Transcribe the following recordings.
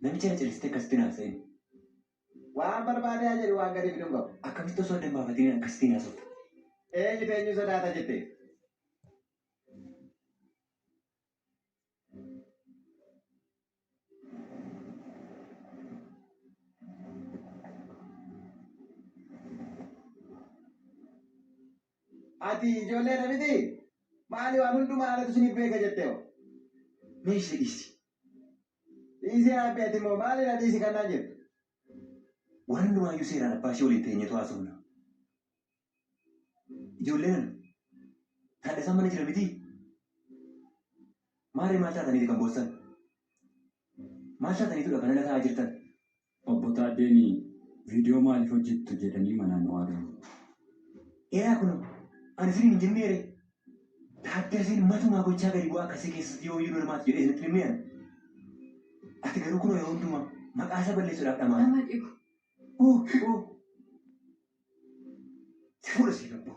Namicha na calistee akkasitti hin haasa'in. Waan barbaade haa jedhu waan gadi fiduun qabu. Akkamitti osoo adda hin baafatiin akkasittiin haasofta? Eenyutu eenyu sodaata jette? Ati ijoolleedha miti? Maali waan hundumaa anatu isiniif beeka jette hoo? Mee ishee dhiisi. Dhiisii haabbi ati immoo maalidha dhiisi kan naan jettu? Waan hundumaayyuu seeraan abbaa ishee waliin teenyetu haasofna. Ijoollee nana. Taaddasaan mana jira mitii? Maarree maal taataniiti kan boossan? Maal taataniitudha kan ala taa'aa jirtan? Obbo Taaddeen viidiyoo maaliif hojjettu jedhanii manaa nu ari'an. Eraa kunoo ani isiniin hin jenneeree? Taaddaseen matumaa gochaa gadi bu'aa akkasii keessatti yoo iyyuu hin hirmaatu jedhee isinitti hin himnee ani? Ati garuu kunoo yeroo hundumaa maqaa isaa balleessuudhaaf dhamaata. Nama dhibu. Uh, uh. Si fuudha si gabboo.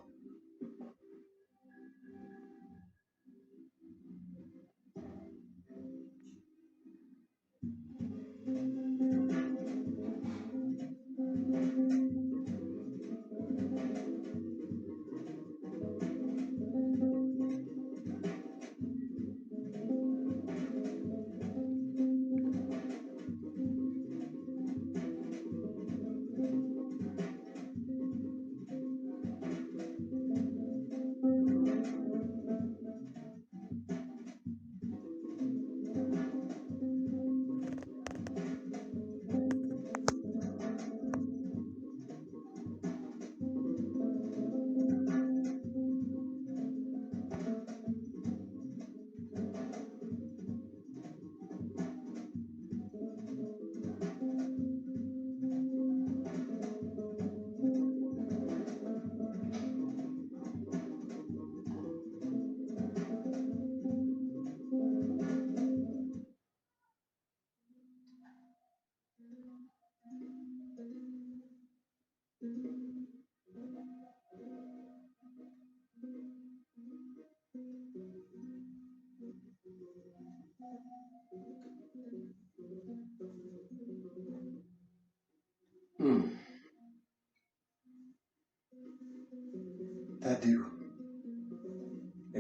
Taaddee ko.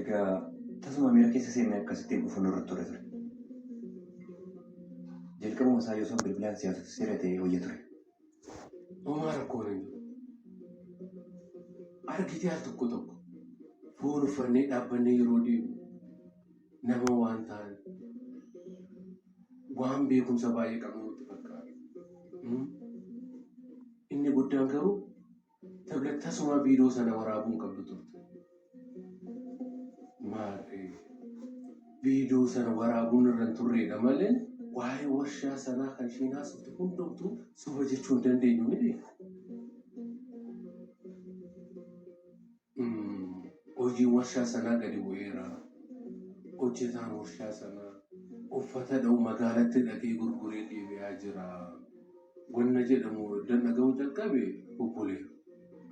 Egaa tasuma miira keessa seennee akkasittiin dhufu nurra ture ture. Jalqabuma isaa yoo son bilbilaan siyaasota seera ta'ee wayya ture. Homaa rakkoon hin jiru. Argitee al tokko tokko foon uffannee dhaabbannee yeroo deemu nama waan ta'an waan beekumsa baay'ee qabnu nutti fakkaata. Inni guddaan garuu Tablet tasumaa viidiyoo sana waraabuu hin qabdu turte. Maarree viidiyoo sana waraabuun irra hin turreedha malee waa'ee warshaa sanaa kan isheen haasofte hundumtuu soba jechuu hin dandeenyu miti. Hojiin warshaa sanaa gadi bu'eera. Hojjetaan warshaa sanaa uffata dha'u magaalatti dhaqee gurguree deebi'aa jira. Wanna jedhamu eddan dhaga'uu jalqabe bubbuleera.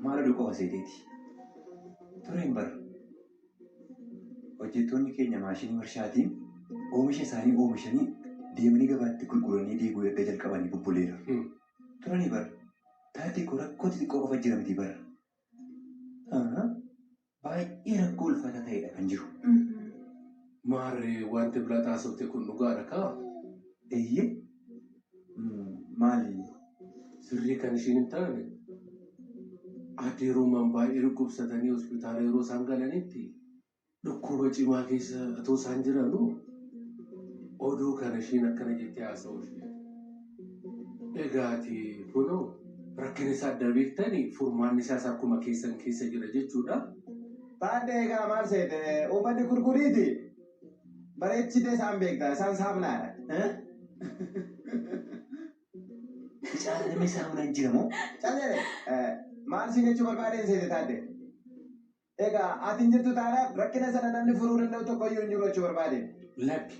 Maal oduu qofa seeteeti? Tureen bar. Hojjettoonni keenya maashinii warshaatiin oomisha isaanii oomishanii deemanii gabaatti gurguranii deebi'uu erga jalqabanii bubbuleera. Turanii bar. Taaddee koo rakkoo xixiqqoo qofa jira miti bar. Baay'ee rakkoo ulfaataa ta'edha kan jiru. Maarree wanti biraa haasofte kun dhugaadha kaa? Eeyyee. Maali? Sirrii kan ishiin hin taane addee Roomaan baay'ee dhukkubsatanii hospitaala yeroo isaan galanitti Dhukkuba cimaa keessa otoo isaan jiranuu oduu kana ishiin akkana jettee haasa'uu ishee. Egaati kunoo rakkina isaa adda beektanii furmaanni isaas harkuma keessan keessa jira jechuudha. Taaddee egaa maal seete uummanni kurkuriiti bareechitee isaan beekta isaan saamnaadha. Caala namni saamunaan jira moo? Cal jedhe maal siin jechuu barbaadeen seete Taaddee. Egaa ati hin jirtu taanaan rakkina sana namni furuu danda'u tokko iyyuu hin jiru jechuu barbaadeen. Lakki,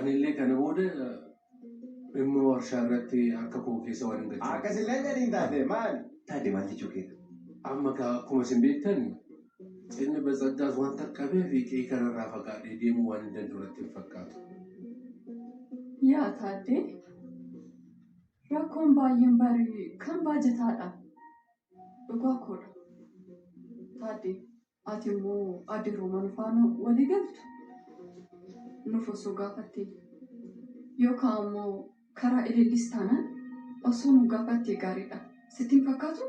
anillee kana booda dhimma warshaa irratti harka koo keessa waan hin galchine. Akkas illee hin jedhiin taate maali? Taadde maal jechuu keeti? Amma gaa akkuma isin beektan cinni Batsaggaas waan qaqqabee fi qe'ee kanarraa fagaadhee deemuu waan hin danda'u natti hin fakkaatu. Yaa Taaddee, rakkoon baay'een barii kan baajataadha. Dhugaa koodha. Taaddee, ati immoo aadde Roomaan faana walii galtu? Nuuf osoo gaafattee yookaan immoo karaa ilillis taanaan osoo nu gaafattee gaariidha. Sitti hin fakkaatu?